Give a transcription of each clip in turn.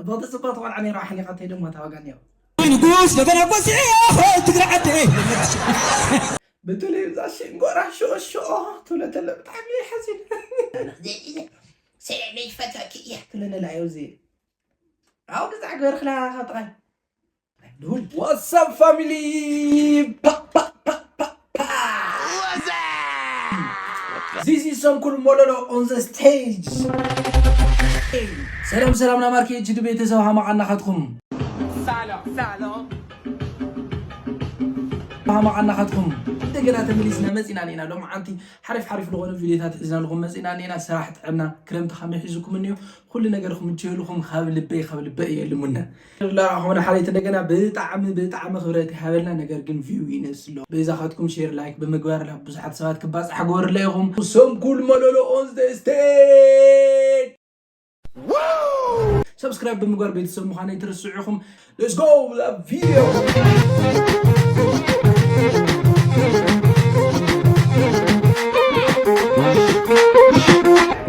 በቲ ጽቡቅ ቆልዓ ነይራ ኣሕሊቓተይ ደሞ ታዋጋ ነይሩ። ንጉስ ደበና ጎሲ ትግራዓተ ብተለይ ብዛ ሽንጎራ ሽኦ ሽኦ ትብለ ተለ ብጣዕሚ ሓዚን። ሰለመይ ፈታኪ እያ ትብለኒ ኣላ እዩ እዚ። ኣብ ገዛ ግበር ክላ ካብ ጥቓይ። What's up family? Pa, pa, pa, pa, pa. This is Sonkur Mololo on the stage. ሰላም ሰላም፣ ናይ ማርክ ኤች ዲ ቤተሰብ ሃማቓናኻትኩም። ሃማቓናኻትኩም እንደገና ተመሊስና መፂና ኢና። ሎም ዓንቲ ሓሪፍ ሓሪፍ ዝኾነ ቪዲዮታት ሒዝናልኩም መፂና እኒና። ስራሕ፣ ጥዕና፣ ክረምቲ ከመይ ሒዙኩም እኒኦ? ኩሉ ነገር ክምችየልኩም ካብ ልበይ ካብ ልበይ እየ ልሙነ። ላራኹምና ሓለይቲ እንደገና ብጣዕሚ ብጣዕሚ ክብረት ይሃበልና። ነገር ግን ቪው ይነስ ኣሎ። በይዛኻትኩም ሼር ላይክ ብምግባር ናብ ብዙሓት ሰባት ክባፃሕ ግበርለ ኢኹም። Sonkur Mololo on the stage። ሰብስክራይብ ብምግባር ቤተሰብ ምዃን ኣይትርስዑ ኢኹም። Let's go the video።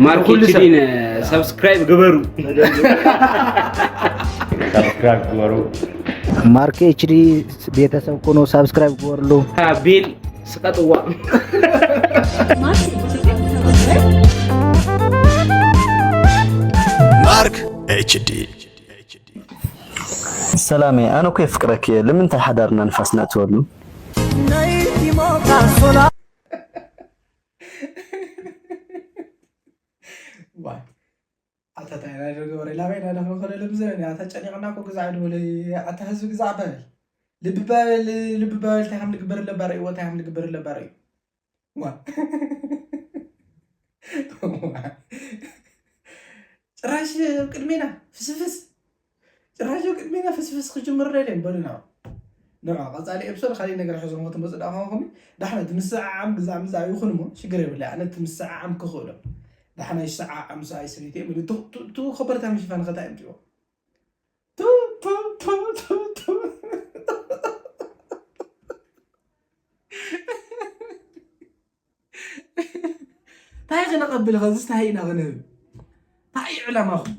ማርክ ኩሉ ሰብ። ኤች ዲን ሰብስክራይብ ግበሩ። ሰብስክራይብ ግበሩ። ማርክ ኤች ዲ ቤተሰብ ኩኑ፣ ሳብስክራይብ ግበርሉ። ቤል ስቀጥዋ። ማርክ ኤች ዲ። ሰላሜ፣ ኣነ እኮ የፍቅረክ እየ። ለምንታይ ሓዳርና ንፋስ ነእትወሉ? ዋይ ኣታ ታይ ናይ ደገ ወረ ላበይ ናይ ደኽመ ከለ ልብ ዘበን ኣታ ጨኒቕና እኮ ግዛዕ ድበለ ኣታ ህዝቢ ግዛዕ በል ልቢ በል ልቢ በል እንታይ ከም ልግበር ለባረ እዩ እንታይ ከም ልግበር ለባረ እዩ ዋ ጭራሽ ኣብ ቅድሜና ፍስፍስ ጭራሽ ኣብ ቅድሜና ፍስፍስ ክጅምር ደልዮም በሉና ንዑ ቀፃሊ ኤፕሶድ ካሊእ ነገር ሕዞም ክትመፁ ዳ ኾንኩም ዳሕና እቲ ምስዓዓም ግዛዕ ምዛዕ ይኹን እሞ ሽግር የብለ ኣነ እቲ ምስዓዓም ክኽእሎ ዳሕና ይሰዓዓም ሰኣይ ስሪት እዮም ኢሉ ቱ ከበርታ ምሽፋን ኸታ የምፅዎ ቱ ቱ ቱ ቱ ቱ እንታይ ክነቐብል ኸዚ እንታይ ኢና ክንህብ እንታይ እዩ ዕላማኹም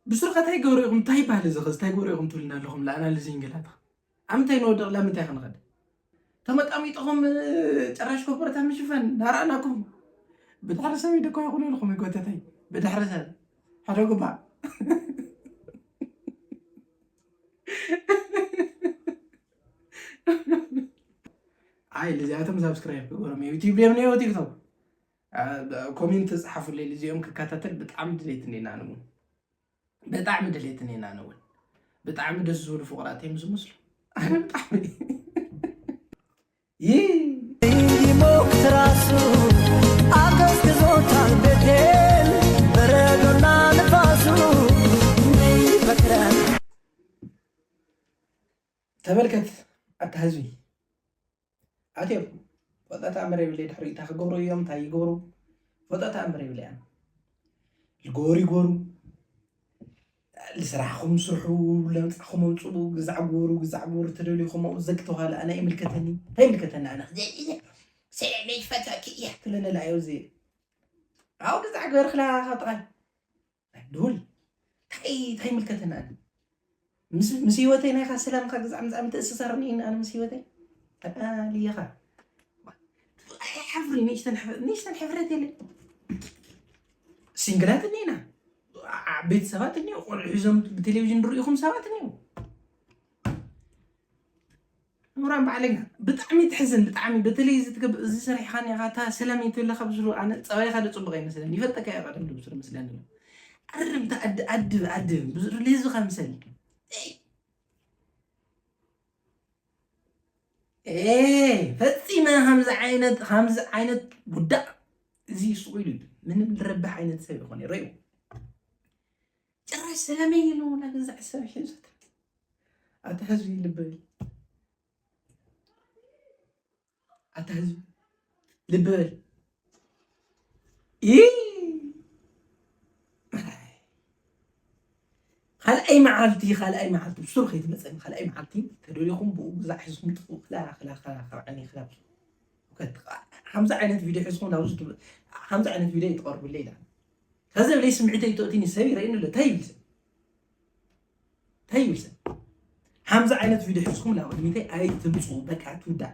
ብስሩ ከ እንታይ ገብሩ ኢኹም እንታይ ይበሃል እዚ ኸዚ እንታይ ገብሩ ኢኹም ትብልና ኣለኹም ለኣና ልዚንግላት ኣብ ምንታይ ንወድቕ ላብ ምንታይ ክንኸድ ተመጣሚጥኹም ጭራሽ ኮቦርታ ምሽፈን ናረኣናኩም ብድሕሪ ሰብ ይደኮ ይኹን ኢልኹም ይጎተተይ ብድሕሪ ሰብ ሓደ ጉባእ ኣይ ልዚኣቶም ሳብስክራይብ ክገብሮም ዩቲብ ድዮም ነዮ ቲክቶክ ኮሜንት ፃሓፉለይ ልዚኦም ክከታተል ብጣዕሚ ድሌት እኔና ንሙ ብጣዕሚ ድሌት እኔና ንውን ብጣዕሚ ደስ ዝብሉ ፍቁራት እዮም ዝመስሉ ኣነ ብጣዕሚ ይህ ዲሞክራሱ አቀዝቅዞታል ቤቴን በረዶና ንፋሱ ይፈጥራል ተመልከት ኣታ ህዝቢ ኣትዮም ፈልጠት ኣምር የብለይ ድሕሪ እታ ክገብሩ እዮም እንታይ ይገብሩ ፈልጠት ኣምር የብለያን ልጎሩ ይጎሩ ልስራሕኹም ስርሑ ለምፃኹም ኣምፅኡ ግዛዕ ጎሩ ግዛዕ ጎሩ ተደልዩ ከምኡ ዘግተዋለ ኣነ ይምልከተኒ እንታይ ይምልከተኒ ኣነ ሰለመይ ፈታኪ እያ ትብለኒ ኣላ እዩ እዚ ኣብ ግዛዕ ግበር ክላ ካብ ጥቓይ ድሁል እንታይ እንታይ ይምልከተኒ ኣነ ምስ ምስ ህይወተይ ናይኻ ሰላምካ ግዛዕ ምዛዕ ምትእስሳር እኒእኒ ኣነ ምስ ህይወተይ ተቃልየኻ ኣይሓፍሪ ንእሽተን ሕፍ- ንእሽተን ሕፍረት የለ ሲንግላት እኒና ቤተሰባት እኒኦ ቆልዑ ሒዞም ብቴሌቪዥን ንርእኹም ሰባት እኒኦ ምራን ባዕለኛ ብጣዕሚ ትሕዝን ብጣዕሚ በተለይ እዚ ትገብር እዚ ሰሪሕካ ኒኻ እታ ሰላም ይትብለካ ብስሩ ኣነ ጸባይካ ዶ ጽቡቕ ኣይመስለን ይፈልጠካ እየ ቀደም ዶ ብስሩ መስለኒ ኣሎ ኣርም ተኣድ ኣድብ ኣድብ ብስሩ ለህዝብኻ ምሰል ኤ ፈጺመ ከምዚ ዓይነት ከምዚ ዓይነት ጉዳእ እዚ ስቑ ኢሉ እዩ ምንም ዝረብሕ ዓይነት ሰብ ይኾነ ረዩ ጭራሽ ሰላመይ ኢሉ ናገዛ ሰብ ሒዞት ኣታ ህዝቢ ልበል ኣታ ህዝቢ ልቢ በል ይ ካልኣይ መዓልቲ ካልኣይ መዓልቲ ብሱር ከይትመፀኒ ካልኣይ መዓልቲ ተደሊኹም ብኡ ግዛዕ ሒዝኩም ጥፉ ክላ ክላ ክላ ካብ ዓይኒ ክላ ከምዚ ዓይነት ቪድዮ ሒዝኩም ናብዚ ከምዚ ዓይነት ቪድዮ ይትቐርብለ ኢላ ተዘብለይ ስምዒተይ ተእትኒ ሰብ ይረእኒ ኣሎ። እንታይ ይብል ሰብ? እንታይ ይብል ሰብ? ሓምዚ ዓይነት ቪድዮ ሒዝኩም ናብ ቅድሚተይ ኣይትምፁ። በቃ ትውዳእ፣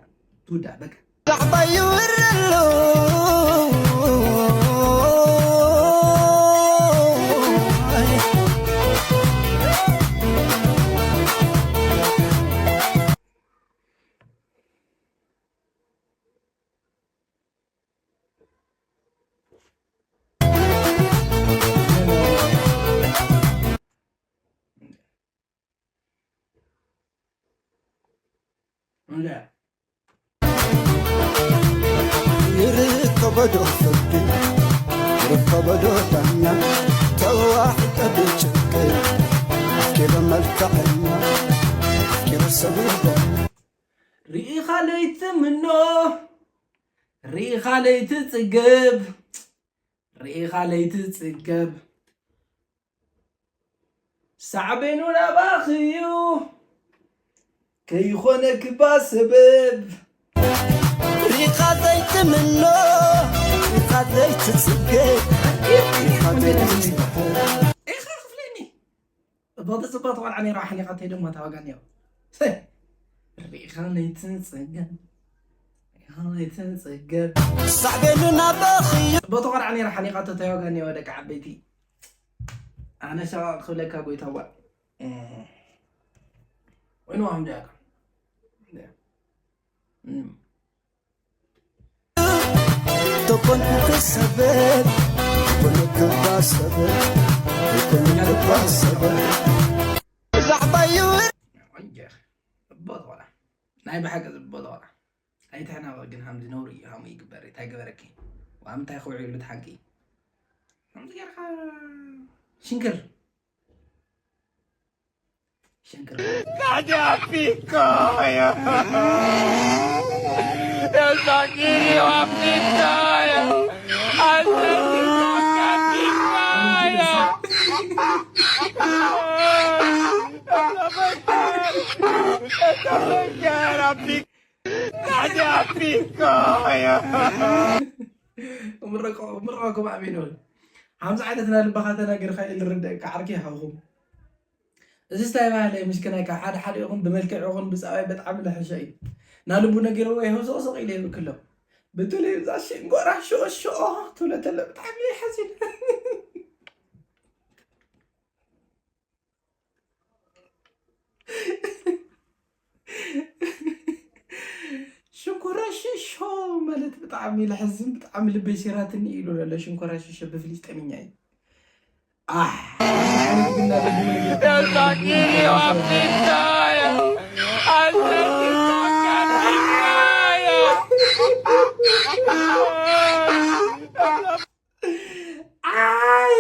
ትውዳእ በቃ። ዛዕባ ይውረሎ። ይርከበዶ ፍርዲ፣ ይርከበዶ ዳኛ፣ ተዋሕጠ ብጭንቂ፣ ኣፍቂሩ መልክዐኛ፣ ኣፍቂሩ ሰብ ወገን። ርኢኻ ለይትምኖ፣ ርኢኻ ለይትጽገብ፣ ርኢኻ ለይትጽገብ። ሳዕቤኑ ናባኽዩ ከይኾነክባ ሰበብ። ሪኻ ዘይትምኖ፣ ሪኻ ዘይትጽገ፣ ሪኻ ዘይትጽገ። ኢኻ ክፍለኒ። ጽብቕቲ ጽብቕቲ ቆልዓ ነይራ፣ ሓኒቓተይ ድማ ታዋጋ እኒኦ። ሰይ፣ ርኢኻ ለይትጽገብ፣ ርኢኻ ለይትጽገብ። ሳዕቤኑ ናባኽዩ። ጽብቕቲ ቆልዓ ነይራ፣ ሓኒቓቶ ታዋጋ እኒኦ፣ ደቂ ዓበይቲ። ኣነ ሸቓቕ ክብለካ ጎይታዋ። እም። ወይኑ ኣምዲያካ። እም። ተኮንኩ ክሰበር፣ ተኮንኩ ክባ ሰበር፣ ተኮንኩ ክባ ሰበር። ብዛዕባ ይውር። ቆንጆ። ጽብቕቲ ቆልዓ። ናይ ብሓቂ ጽብቕቲ ቆልዓ። ኣይትሕናቕ ግን ሃምዚ ነውሪ እዩ፣ ሃሙ ይግበር። እንታይ ገበረኪ? ዋም እንታይ ክውዕሉ ትሓንቂ? ሃምዚ ጌርካ ሽንክር። ሽንክር። ታዲያ ፒኮ እዩ። የዛኪ ፒኮ እዩ። አንተ ፒኮ ፒኮ እዩ። ተፈገር፣ ተፈገር ፒኮ። ታዲያ ፒኮ እዩ። ምረቆ፣ ምረቆ፣ ኣሜን በል። ሓምሳ ዓይነት ናይ ልብኻ ተናገርካ ኢለ ልርደእ፣ ዓርኪ ይሃብኹም። እዚ ስታይ ባህለ ምስክናይ ካብ ሓደ ሓደ ይኹን ብመልክዕ ይኹን ብፀባይ በጣዕሚ ለሐሸ እዩ። ናልቡ ነጊርዎ ይኸው ስቕ ስቕ ኢለ ይብክሎ። ብተለይ እዛ ሽንጎራ ሽኦ ሽኦ ትብሎ ተሎ ብጣዕሚ እየ ሓዚነ። ሽንኮራ ሽሾ ማለት ብጣዕሚ ለሐዝን ብጣዕሚ ልበይ ሲራትኒ ኢሉ ዘሎ ሽንኮራ ሽሾ ብፍልስጤምኛ እዩ። ኣሕ፣ ኣይ።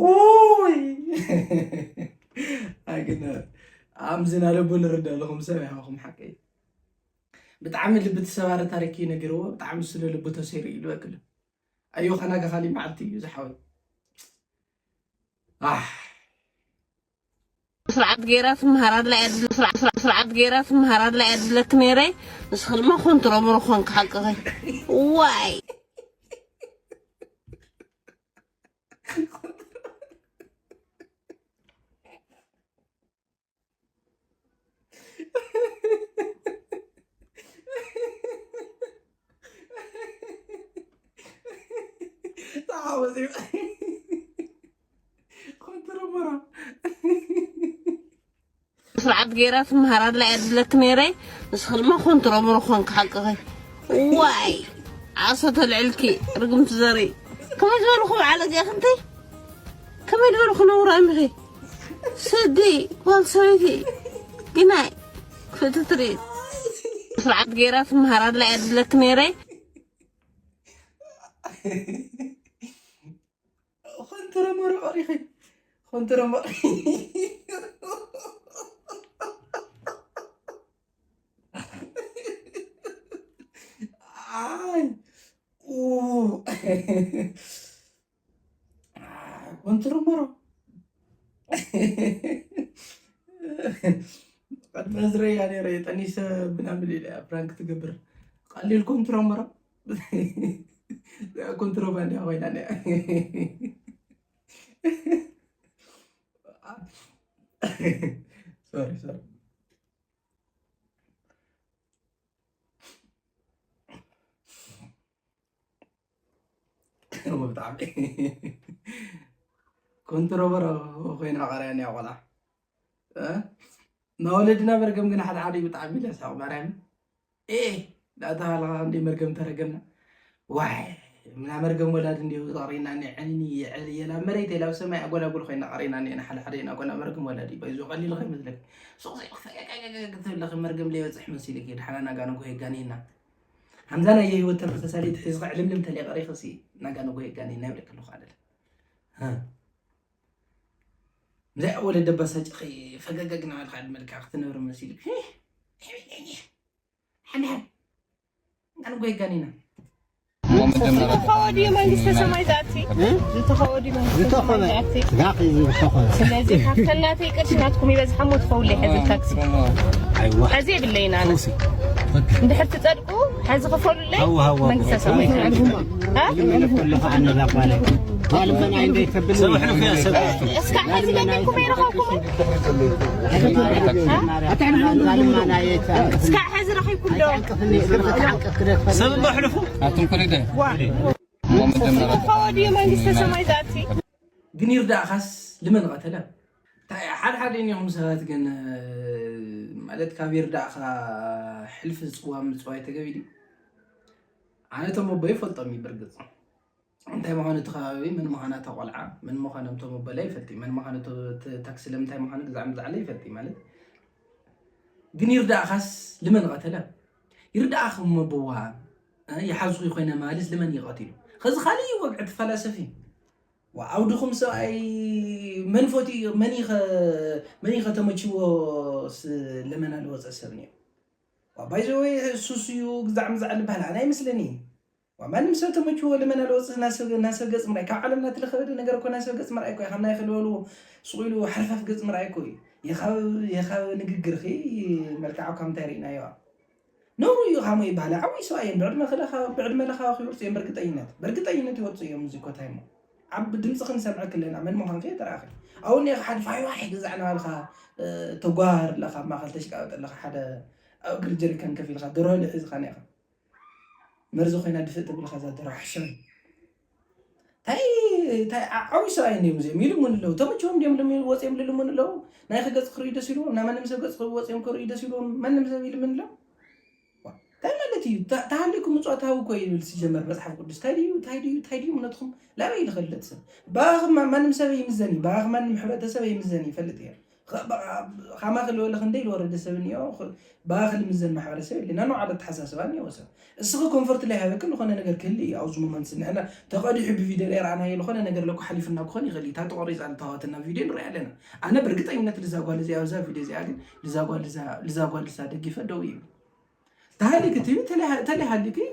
ኡይ። ኣይ ግን ኣምዚ ናለቡ ልርዳ ኣለኹም ሰብ ይሃኹም ሓቀይ። ብጣዕሚ ልቢ ተሰባሪ ታሪክ እዩ ነጊርዎ። ብጣዕሚ ስለ ልቡ ተሰይሩ እዩ ልበክል። ኣዮ ኸናጋ ካሊእ መዓልቲ እዩ ዝሓወይ። ኣሕ። ስርዓት ገይራ ትምሃር ኣድላ እያ ድለ-፣ ስርዓት፣ ስርዓት፣ ስርዓት ገይራ ትምሃር ኣድላ እያ ድለክ ነይረ። ንስኺ ድማ ኮንትሮምሮ ኮንክ ሓቅኺ። ዋይ። ተሓወፂ። ኮንትሮምሮ። ስርዓት ገይራ ትምሃር ኣድላ እያ ድለክ ነይረ። ንስኺ ድማ ኮንትሮምሮ ኮንክ ሓቅኺ። ዋይ። ዓሶ ተልዕልኪ ርግምቲ ዘርኢ። ከመይ ዝበልኹ በዓል እዚኣ ክንተይ? ከመይ ዝበልኹ ነውራም ኢኺ? ስዲ ጓል ሰበይቲ ግናይ ክትትሪ። ስርዓት ገይራ ትምሃር ኣድላ እያ ድለክ ነይረ። ኮንትረ መርዖ ሪኺ። ኮንትረ መርዖ። ኣይ። ኡ። ኮንትረ መርዖ። ቅድሚ ዝረያ ነረ ጠኒሰ ብናምል ኢለ ፕራንክ ትገብር። ቀሊል ኮንትሮምበራ ኮንትሮባንድ ኮይና ነያ። ሶሪ ሶሪ። ብጣዕሚ ኮንትሮቨር ኮይና ቀርያ እያ ቆልዓ። ናወለድና መርገም ግን ሓደ ሓደ ብጣዕሚ ለሳቕ ማርያም። ኤ ዳታ ሃለኻ እንደ መርገም ተረገምና። ዋይ ምና መርገም ወላድ እንዲሁ ዛሬና ንዕኒ የዕል የላ መሬት የላ ሰማይ ኣጎላጉል ኮይና ቀሪና ኔና ሓደ ሓደ ኢና ኮና መርገም ወላድ ይባይ ዞ ቀሊል ኸይ መስለክ። ሱቕ ሱቕ ፈቀቀቀቀ ትብለኺ መርገም ለይበጽሕ መሲልኪ ድሓና ናጋ ንጎ የጋኒና። ሓምዛ ናይ የህይወት ተመሳሳሊ ትሒዝኻ ዕልምልም ተለይ ቀሪኽሲ ናጋ ንጎ የጋኒና ይብለክ ኣለኹ ኣለለ። እ። ምዛይ ወለደ ባሳጭኺ ፈገገግ ናበልካ ዕድመ ልካ ክትነብር መሲልክ። ሓንሓን ኣንጎይ ጋኒና። ዝተኸወ ድዩ መንግስተ ሰማይ ዝኣቲ? ዝተኸወ ድዩ መንግስተ ዝተኸወ። ሰማይ ዝኣቲ? ስጋኺ ዝተኸወ። ስለዚ ካብተን ናተይ ቅርሺ ናትኩም ይበዝሓ እሞ ትኸውለይ ሕዚ ታክሲ። ኣይዋ። ሕዚ የብለይን ኣነ። ፈውሲ። እንድሕር ትጸድቁ ሕዚ ክፈሉለይ ሃዋ፣ ሃዋ። መንግስተ ሰማይ። እ? ይመለስ ከለኻ ኣነ ላባለ። ባልመን ኣይንደይ ተብል። ሰብ ኣሕልፉ እያ፣ ሰብ ኣሕልፉ። እስካዕ ሕዚ ለሚንኩም ኣይረኸብኩምን? እስካዕ ሕዚ ረኺብኩም ዶ? ሰብ እባ ኣሕልፉ። ኣቱም ኮሪደ። ዋ። ዝተኸወ ድዩ መንግስተ ሰማይ ዝኣቲ? ግን ይርዳእኻስ ልመን ቐተለ? እንታይ ሓደ ሓደ እኒኹም ሰባት ግን፣ ማለት ካብ ይርዳእኻ ሕልፊ ዝፅዋ ምፅዋይ ተገቢ ድዩ? ኣነ እቶም ኣቦ ይፈልጦም እዩ ብርግፅ። እንታይ ምዃኑ እቲ ከባቢ፣ መን ምዃና እታ ቆልዓ፣ መን ምዃኖም እቶም ኣቦላ ይፈልጥ እዩ። መን ምዃኑ እቲ፣ እቲ ታክሲ ለምንታይ ምዃኑ ግዛዕ ምዛዕለ ይፈልጥ እዩ ማለት። ግን ይርዳእኻስ ልመን ቐተለ? ይርዳእኹም ኣቦዋ፣ እ፣ ይሓዝኹ ኮይነ ማለስ ልመን ይቐትሉ? ኸዚ ካልእ እዩ ወግዒ ተፈላሰፊ። ዋ፣ ኣውድኹም ሰብኣይ መን ፈትዩ፣ መን ይኸ-፣ መን ይኸ ተመችዎ ስ-፣ ለመና ልወፀ ሰብ ነይሩ። ዋ፣ ባይ ዘ ወይ ሱስ እዩ ግዛዕ ምዛዕ ልበሃል ኣነ ኣይመስለኒ። ዋ፣ ማንም ሰብ ተመችዎ ለመና ልወፅእ ናሰብ፣ ናሰብ ገፅ ምርኣይ። ካብ ዓለምና እቲ ለኸበደ ነገር እኮ ናሰብ ገፅ ምርኣይ እኮ እዩ። ካብ ናይ ከልበሉ ሱቕ ኢሉ ሓርፋፍ ገፅ ምርኣይ እኮ እዩ። የኻብ፣ የኻብ ንግግርኺ መልክዓ እኳ ምታይ ርኢናዮ። ነውሩ እዩ ካሞ ይበሃል። ዓብይ ሰብኣይ እዮም። ብዕድመ ከለኻ፣ ብዕድመ ለኻ ይወርፁ እዮም። በርግጠኝነት፣ በርግጠኝነት ይወርፁ እዮም። እዚ ኮታይ እሞ ኣብ ድምፂ ክንሰምዐ ክለና መን ምዃንከ የተረኣኸ። ኣብኡ እኒኦ ሓደ ፋይዋይ ግዛዕ እናበልካ፣ እ፣ ተጓር ኣለኻ፣ ኣብ ማእኸል ተሽቃበጥ ኣለኻ፣ ሓደ ኣብ እግሪ ጀሪካን ከፊልካ፣ ደርሆ ልሒዝካ እኒኻ። መርዚ ኮይና ድፍእ ተብልካ እዛ ደርሆ ሓሸም። ታይ፣ ታይ ዓ-፣ ዓብይ ሰብኣይ እንዲዮም እዚኦም። ይልምኑ ኣለዉ። ተመችዎም እንዲዮም ልም-፣ ወፂኦም ልልምኑ ኣለዉ። ናይ ገፅ ክርእዩ ደስ ኢልዎም። ናይ ማንም ሰብ ገፅ ወፂኦም ክርእዩ ደስ ኢልዎም። ማንም ሰብ ይልምን ኣሎ። ታይ ማለት እዩ? ታ-፣ ተሃሊኩም ምጽዋት ሃቡ እኮ እዩ ዝብል ሲጀመር መጽሓፍ ቅዱስ። ታይ ድዩ? ታይ ድዩ? ታይ ድዩ እምነትኩም? ላበይ ኢሉ ክልጥ ሰብ? ብኣኽም ማ-፣ ማንም ሰብ ይምዘን እዩ። ብኣኽ ማንም ሕብረተሰብ ይምዘን እዩ፣ ይፈልጥ እየ። ኸ-፣ ብ-፣ ብ-፣ ኻማኺ ልበለ ክንደይ ልወረደ ሰብ እኒኦ፣ ኽ-፣ ብኣኽ ልምዘን ማሕበረሰብ የለን። ናኑ ዓለ ኣተሓሳስባ እኒኦ ሰብ። እስኺ ኮንፈርት ላይ ሃበክን ዝኾነ ነገር ክህሊ እዩ ኣብዚ ሞመንት። ንሕና ተቐዲሑ ብቪድዮ ላይ ረኣናዮ ዝኾነ ነገር ለኩ ሓሊፍና ክኾን ይኽእል እዩ። እታ ተቖሪፃ ልተዋትና ቪድዮ ንሪኣ ኣለና። ኣነ ብርግጠኝነት ልዛ ጓል እዚኣ፣ ኣብዛ ቪድዮ እዚኣ ግን ልዛ ጓል ልዛ፣ ልዛ ጓል ልዛ ደጊፈ ደው እዩ። ተሃሊክ እቲ ተለይ-፣ ተለይ ሃሊክ፣ እ፣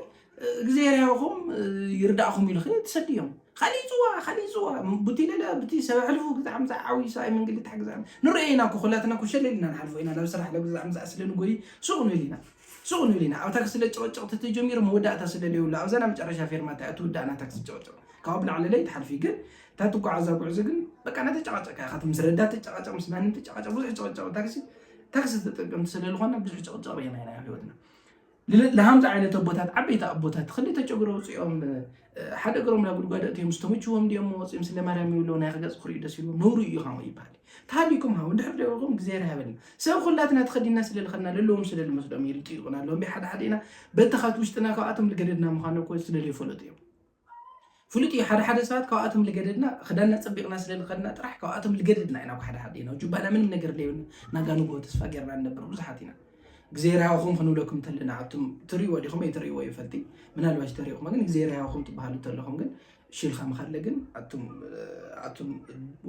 እግዚኣብሔር ያውኹም፣ እ፣ ይርዳእኹም ኢልኺ ትሰድዮም። ካሊእ ጽዋ፣ ካሊእ ጽዋ፣ ቡቲ ለለ፣ ቡቲ ሰብ ኣሕልፉ፣ ግዛዕ ምዛዕ ዓብዩ ሰብኣይ መንገዲ ታሕ ግዛዕ። ንርእዮ ኢና እኮ፣ ኩላትና እኮ ሸለል ኢና ንሓልፎ ኢና፣ ናብ ስራሕ፣ ናብ ግዛዕ ምዛዕ ስለ ንጎይ፣ ሱቕ ንብል ኢና። ሱቕ ንብል ኢና። ኣብ ታክሲ ስለ ጨቕጨቕ ተተጀሚሩ መወዳእታ ስለ ለይብሉ፣ ኣብዛ ናብ መጨረሻ ፌርማታ እያ ትውዳእና ታክሲ ጨቕጨቕ። ካብኡ ብላዕሊ ለይትሓልፊ፣ ግን እታ ትጓዓዛ ጉዕዞ ግን በቃ እናተጨቓጨቕካ ኢኻ፣ ምስ ረዳት ትጨቓጨቕ፣ ምስ ማንም ትጨቓጨቕ፣ ብዙሕ ጭቕጭቕ። ታክሲ፣ ታክሲ ተጠቀምቲ ስለ ዝኾንና ብዙሕ ጭቕጭቕ ርኢና ኢና ኣብ ህይወትና። ል-፣ ለሃምዚ ዓይነት ኣቦታት፣ ዓበይቲ ኣቦታት ክልተ ጨጉሪ ኣውፂኦም፣ እ፣ ሓደ እግሮም ናብ ጉድጓድ ኣእትዮም፣ ዝተመችዎም ድዮም ወፂኦም ስለ ማርያም ይብሉ፣ ናይ ክገፅ ክርእዩ ደስ ኢልዎም፣ ነውሪ እዩ ኢኻ ይበሃል። ተሃሊኩም ሃው፣ እንድሕር ደይብልኩም እግዚኣብሔር ይሃበልና። ሰብ ኩላትና ተኸዲና ስለ ልኸድና ለለዎም ስለ ልመስሎም እዩ ልጥይቑና ኣለዎም። ብሓደ ሓደ ኢና፣ በተኻት ውሽጥና ካብኣቶም ልገደድና ምዃኑ እኮ ስለ ልይፈለጡ እዮም። ፍሉጥ እዩ፣ ሓደ ሓደ ሰባት ካብኣቶም ልገደድና፣ ክዳንና ጸቢቕና ስለ ልኸድና ጥራሕ ካብኣቶም ልገደድና ኢና እኮ ሓደ ሓደ ኢና። ጁባና ምንም ነገር ለይብልና፣ ናጋ ንግሆ ተስፋ ጌርና ንነብር ብዙሓት ኢና። እግዚኣብሔር ያውኹም ክንብለኩም እንተለና፣ ኣቱም ትርእይዎ ዲኹም? ኣይትርእይዎ ይፈልጥ። ምናልባሽ ተሪእኹም ግን እግዚኣብሔር ያውኹም ትበሃሉ እንተለኹም ግን፣ ሽልኻ ምኻድለ ግን፣ ኣቱም፣ ኣቱም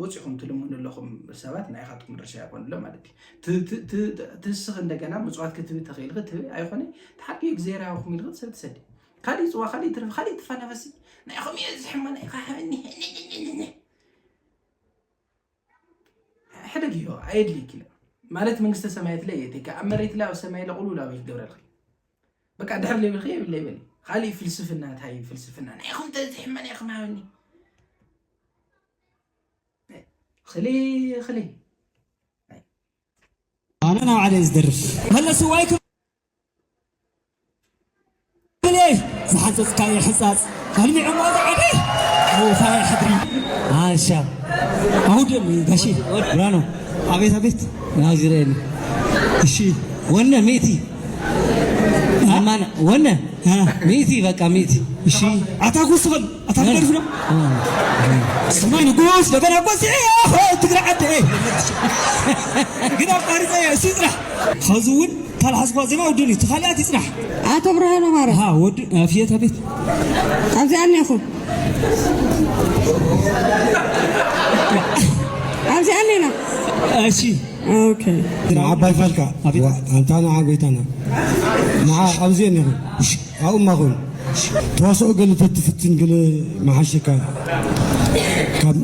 ወጺኹም ትልምኑ ኣለኹም ሰባት፣ ናይ ኢኻትኩም ድርሻ ኣይኮኑለ ማለት እዩ። ት-፣ ት-፣ ት-፣ ትስኽ እንደገና ምጽዋት ክትህቢ ተኽኢልኺ ትህቢ ኣይኮነ፣ ተሓልዩ እግዚኣብሔር ያውኹም ኢልኺ ሰብ ትሰዲ። ካልእ ይጽዋ፣ ካልእ ይትረፍ፣ ካልእ ይትፋነፈሲ። ናይ ኸምኡ እየ ዝሕመ፣ ናይ ኸ-፣ ሕደግ እዩ፣ ኣየድልይኪ ኢለ። ማለት መንግስተ ሰማያት ላይ የቴካ ኣብ መሬት ላይ ኣብ ሰማይ ለቁሉ ላብ ይገብረልኺ። በቃ ድሕር ለይብልኺ የብለ ይበል። ካሊእ ፍልስፍና ታይ ፍልስፍና ናይኹም ተዝሕመን ኢኹም ሃብኒ። ኽሊ ኽሊ ኣነ ናብ ዓለ ዝደርፍ መለስዋይ ክብል ዝሓፀፅካዮ ሕፃፅ ኣልሚዑ ማዛ ዓዲ ኣውፋይ ሕድሪ ኣሻ ኣውድም ጋሺ ብራኖ ኣቤት ኣቤት ናዚረኒ እሺ ወነ ሚእቲ ኣማና ወነ ሚእቲ በቃ ሚእቲ እሺ ኣታ ኩስኽል ኣታ ክደርፍ ዶ ሰማይ ንጉስ ደበና ጎሲ ትግራይ ዓዲ ግን ኣቋሪፀ እሱ ይፅራሕ ኸዚ እውን ካልሓዝኳ ዜማ ውድን እዩ ትኻሊኣት ይፅራሕ ኣቶ ብርሃኑ ማረ ወድ ፍየት ኣቤት ኣብዚኣ እኒኹ ኣብዚኣ እኒና እሺ ኦኬ ንዓባይ ፋልካ ኣንታ ንዓ ጎይታና ንዓ ኣብዚ እኒኹ ኣብኡ ማኹን ተዋስኦ ገለ ተትፍትን ገለ መሓሸካ ካብ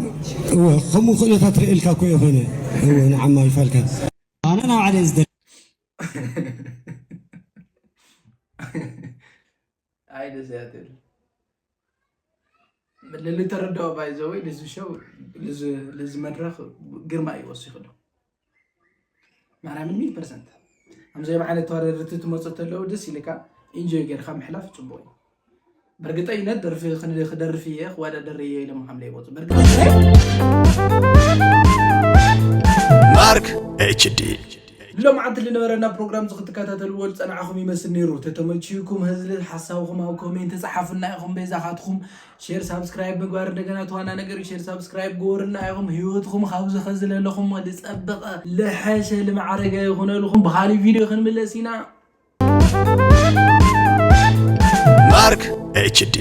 እወ ከምኡ ክእለታት ርእልካ እኮ እየ ኮይነ እወ ንዓማ ይፋልካ ኣነ ናብ ዓለ ዝደ ኣይ ደስ ያትል ለልተረዳኦ ባይዘወይ ልዚ ሸው ልዚ መድረኽ ግርማ እዩ ወሲኽሉ ማርያምን ሚል ፐርሰንት ከምዚ ዓይነት ተወዳደርቲ ትመፁ ተለዉ ደስ ኢልካ ኢንጆይ ጌርካ ምሕላፍ ፅቡቅ እዩ በእርግጠኝነት ደርፊ ክደርፍ እየ ክወዳደር እየ ኢሎም ሓምለ ይወፁ በእርግጠኝነት ማርክ ኤችዲ ሎምዓንቲ ዝነበረና ፕሮግራም እዚ ክትከታተልዎ ዝፀናዕኹም ይመስል ነይሩ ተተመችዩኩም ህዝሊ ሓሳብኹም ኣብ ኮሜንት ፀሓፉና ኢኹም በይዛኻትኹም ሼር ሳብስክራይብ ምግባር እንደገና ተዋና ነገር ሼር ሳብስክራይብ ግበሩና ኢኹም ህይወትኹም ካብዚ ከዚ ለለኹም ዝፀበቐ ልሐሸ ልማዕረገ ይኹነልኹም ብካሊእ ቪድዮ ክንምለስ ኢና ማርክ ኤችዲ